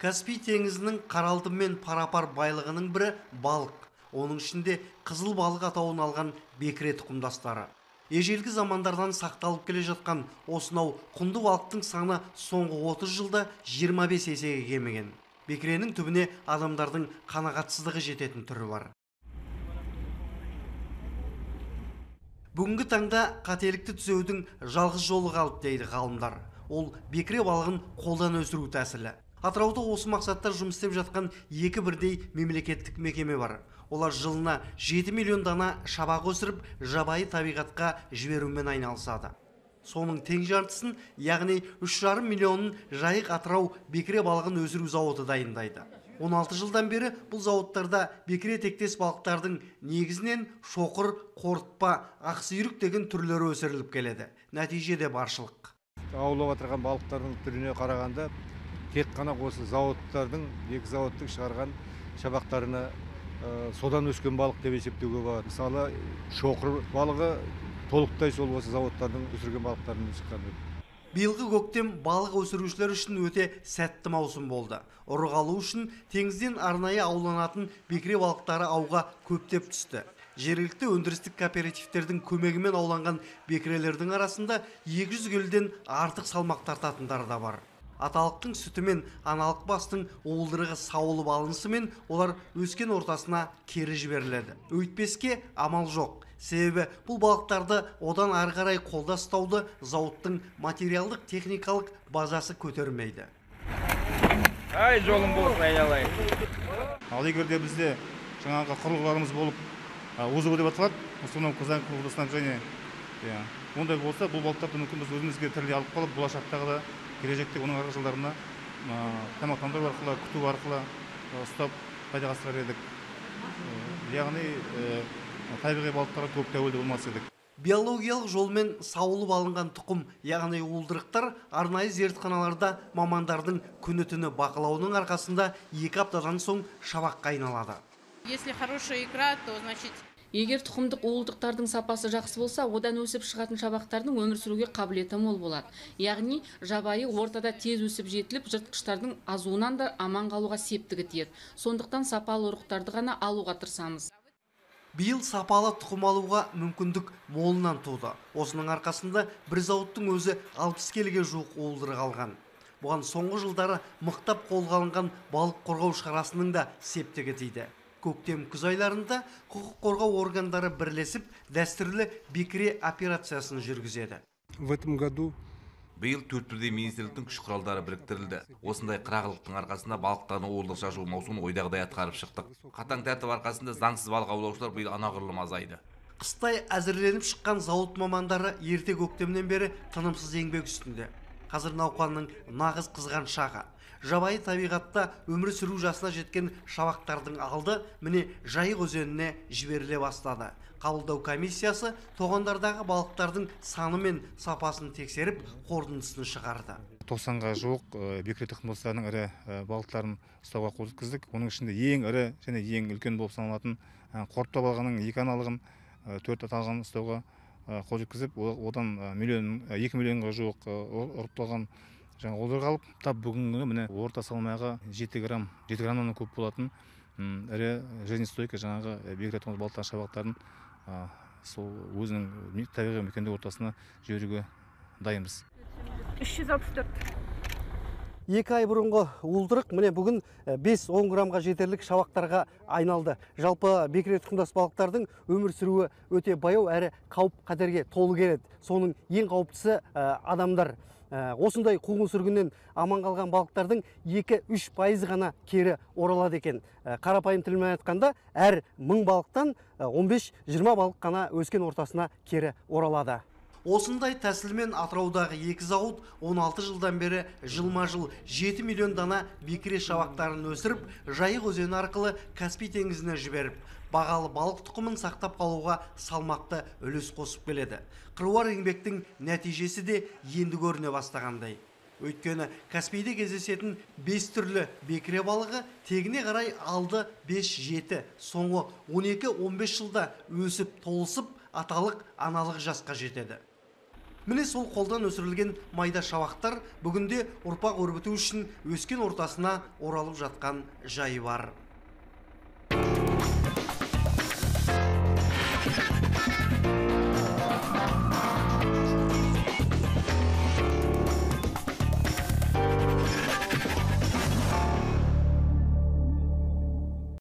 Каспий теңізінің қара алтынмен парапар байлығының бірі балық. Оның ішінде қызыл балық атауын алған бекіре тұқымдастары. Ежелгі замандардан сақталып келе жатқан осынау құнды балықтың саны соңғы 30 жылда 25 есеге кеміген. Бекіренің түбіне адамдардың қанағатсыздығы жететін түрі бар. Бүгінгі таңда қателікті түзеудің жалғыз жолы қалды дейді ғалымдар. Ол бекіре балығын қолдан өсіру тәсілі. Атырауда осы мақсатта жұмыс істеп жатқан екі бірдей мемлекеттік мекеме бар. Олар жылына 7 миллион дана шабақ өсіріп, жабайы табиғатқа жіберумен айналысады. Соның тең жартысын, яғни 3,5 миллионын Жайық Атырау бекіре балығын өсіру зауыты дайындайды. 16 жылдан бері бұл зауыттарда бекіре тектес балықтардың негізінен шоқыр, қорытпа, ақсүйрік деген түрлері өсіріліп келеді. Нәтиже де баршылық. Аулап отырған балықтардың түріне қарағанда тек қана осы зауыттардың, екі зауыттың шығарған шабақтарына содан өскен балық деп есептеуге болады. Мысалы, шоқыр балығы толықтай сол осы зауыттардың өсірген балықтарынан шыққан. Биылғы көктем балық өсірушілер үшін өте сәтті маусым болды. Ұрық алу үшін теңізден арнайы ауланатын бекіре балықтары ауға көптеп түсті. Жергілікті өндірістік кооперативтердің көмегімен ауланған бекірелердің арасында 200 келіден артық салмақ тартатындары да бар. Аталықтың сүті мен аналық бастың уылдырығы сауылып алынысымен олар өскен ортасына кері жіберіледі. Өйтпеске амал жоқ. Себебі бұл балықтарды одан ары қарай қолда ұстауды зауыттың материалдық техникалық базасы көтермейді. Ай, жолым болсын айналайын. Ал егер де бізде жаңағы құрылғыларымыз болып, ОЗБ деп аталады, установка водоснабжения, ондай болса, бұл балықтарды мүмкін біз өзімізге тірілей алып қалып, болашақтағы да келешекте оның арғы жылдарына тамақтандыру арқылы, күту арқылы ұстап пайдаға асырар едік. Яғни табиғи балықтарға көп тәуелді болмас едік. Биологиялық жолмен сауылып алынған тұқым, яғни уылдырықтар арнайы зертханаларда мамандардың күні-түні бақылауының арқасында 2 аптадан соң шабаққа айналады. Если хорошая икра, то значит... Егер тұқымдық уылдырықтардың сапасы жақсы болса, одан өсіп шығатын шабақтардың өмір сүруге қабілеті мол болады. Яғни жабайы ортада тез өсіп жетіліп, жыртқыштардың азуынан да аман қалуға септігі тиеді. Сондықтан сапалы ұрықтарды ғана алуға тырысамыз. Биыл сапалы тұқым алуға мүмкіндік молынан туды. Осының арқасында бір зауыттың өзі 60 келіге жуық уылдырық алған. Бұған соңғы жылдары мықтап қолға алынған балық қорғау шарасының да септігі тиді. Көктем күз айларында құқық қорғау органдары бірлесіп, дәстүрлі бекіре операциясын жүргізеді. В этом году биыл 4 бірдей министрліктің күш құралдары біріктірілді. Осындай қырағылықтың арқасында балықтардың уылдырық шашу маусымын ойдағыдай атқарып шықтық. Қатаң тәртіп арқасында заңсыз балық аулаушылар биыл анағұрлым азайды. Қыстай әзірленіп шыққан зауыт мамандары ерте көктемнен бері тынымсыз еңбек үстінде. Қазір науқанның нағыз қызған шағы. Жабайы табиғатта өмір сүру жасына жеткен шабақтардың алды міне Жайық өзеніне жіберіле бастады. Қабылдау комиссиясы тоғандардағы балықтардың саны мен сапасын тексеріп, қорытындысын шығарды. 90-ға жуық бекіре тұқымдастарының ірі балықтарын ұстауға қол жеткіздік. Оның ішінде ең ірі және ең үлкен болып саналатын қорытпа балығының 2 аналығын, 4 аталығын ұстауға қол жеткізіп, одан 2 миллионға жуық ұрықталған жаңа уылдырық алып, тап бүгінгі күні міне орта салмағы 7 грамм, 7 граммнан көп болатын ірі жизнестойкий жаңағы бекіре тұқымдас балықтар шабақтарын сол өзінің табиғи мекендеу ортасына жіберуге дайынбыз. 364. 2 ай бұрынғы уылдырық міне бүгін 5-10 граммға жетерлік шабақтарға айналды. Жалпы бекіре тұқымдас балықтардың өмір сүруі өте баяу әрі қауіп қатерге толы келеді. Соның ең қауіптісі адамдар. Осындай қуғын сүргіннен аман қалған балықтардың 2-3% ғана кері оралады екен. Қарапайым тілмен айтқанда, әр 1000 балықтан 15-20 балық қана өскен ортасына кері оралады. Осындай тәсілмен Атыраудағы екі зауыт 16 жылдан бері жылма-жыл 7 миллион дана бекіре шабақтарын өсіріп, Жайық өзені арқылы Каспий теңізіне жіберіп, бағалы балық тұқымын сақтап қалуға салмақты үлес қосып келеді. Қыруар еңбектің нәтижесі де енді көріне бастағандай. Өйткені Каспийде кездесетін 5 түрлі бекіре балығы тегіне қарай алды 5-7, соңы 12-15 жылда өсіп толысып, аталық аналық жасқа жетеді. Міне, сол қолдан өсірілген майда шабақтар бүгінде ұрпақ өрбіту үшін өскен ортасына оралып жатқан жайы бар.